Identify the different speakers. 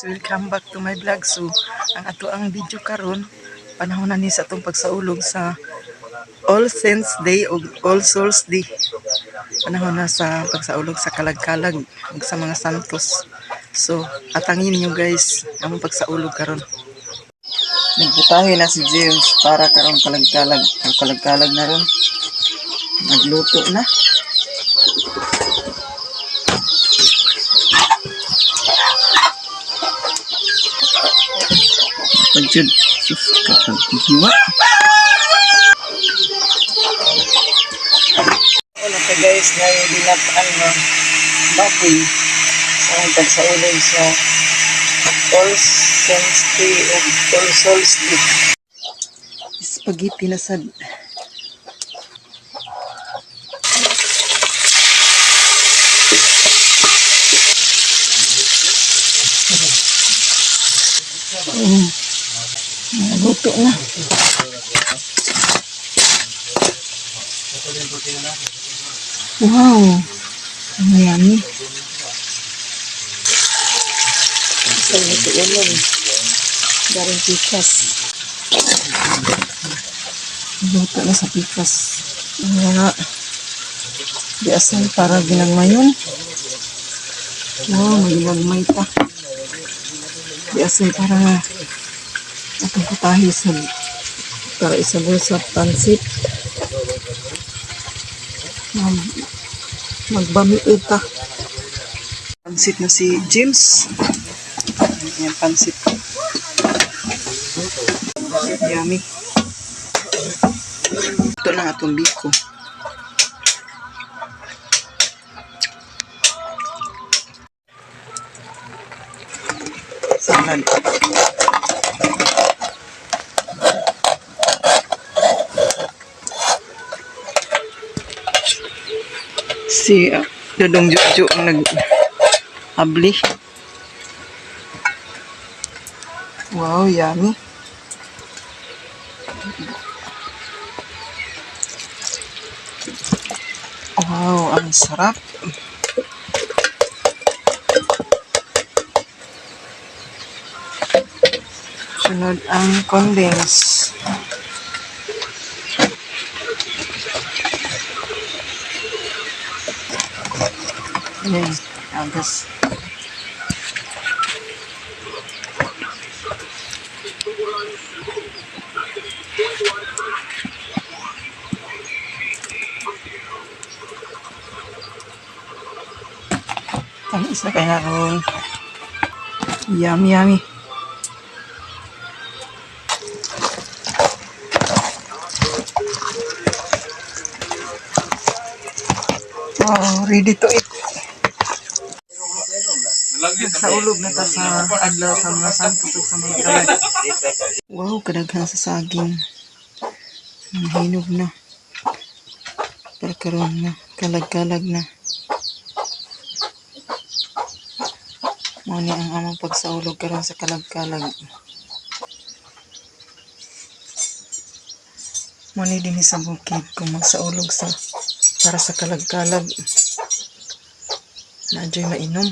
Speaker 1: Welcome back to my vlog. So, ang ato ang video karon, panahon na ni sa atong pagsaulog sa All Saints Day o All Souls Day. Panahon na sa pagsaulog sa kalagkalag ug sa mga santos. So, atangin niyo, guys, ang pagsaulog karon. Nagputahe na si James para karong kalagkalag. Ang kalagkalag na ron. Nagluto na. Pagjud, sus, kapag hiwa. Ano ka, guys, na yung binapaan ng baboy sa among pagsaulog sa All Saints Day o All Souls Day. Spaghetti na sad. Naluto na. Wow! Ang yummy. Sa ito ulam. Garing pikas. Luto na sa pikas. Nga. Diasay para ginagmayon. Wow, maginagmay ta. Diasay para atong putahe sa para isabol sa pansit. Magbami ta. Pansit na si James. Ayan, pansit. Yummy. Ito lang atong biko. Salad. Si Dodong Jojo ang nag-abli. Wow, yummy. Wow, ang sarap. Sunod ang condense. Ayan, agas. Tamis na kaya ron. Yummy, yummy. Wow, ready to eat. Nagsaulog na ta sa adlaw sa mga santos ug sa mga kalag. Wow, kadaghan sa saging. Ang hinog na. Para karon na, kalag-kalag na. Mao ni ang among pagsaulog karon sa kalag-kalag. Mao ni dinhi sa bukid kung magsaulog sa para sa kalag-kalag. Naa juy mainom.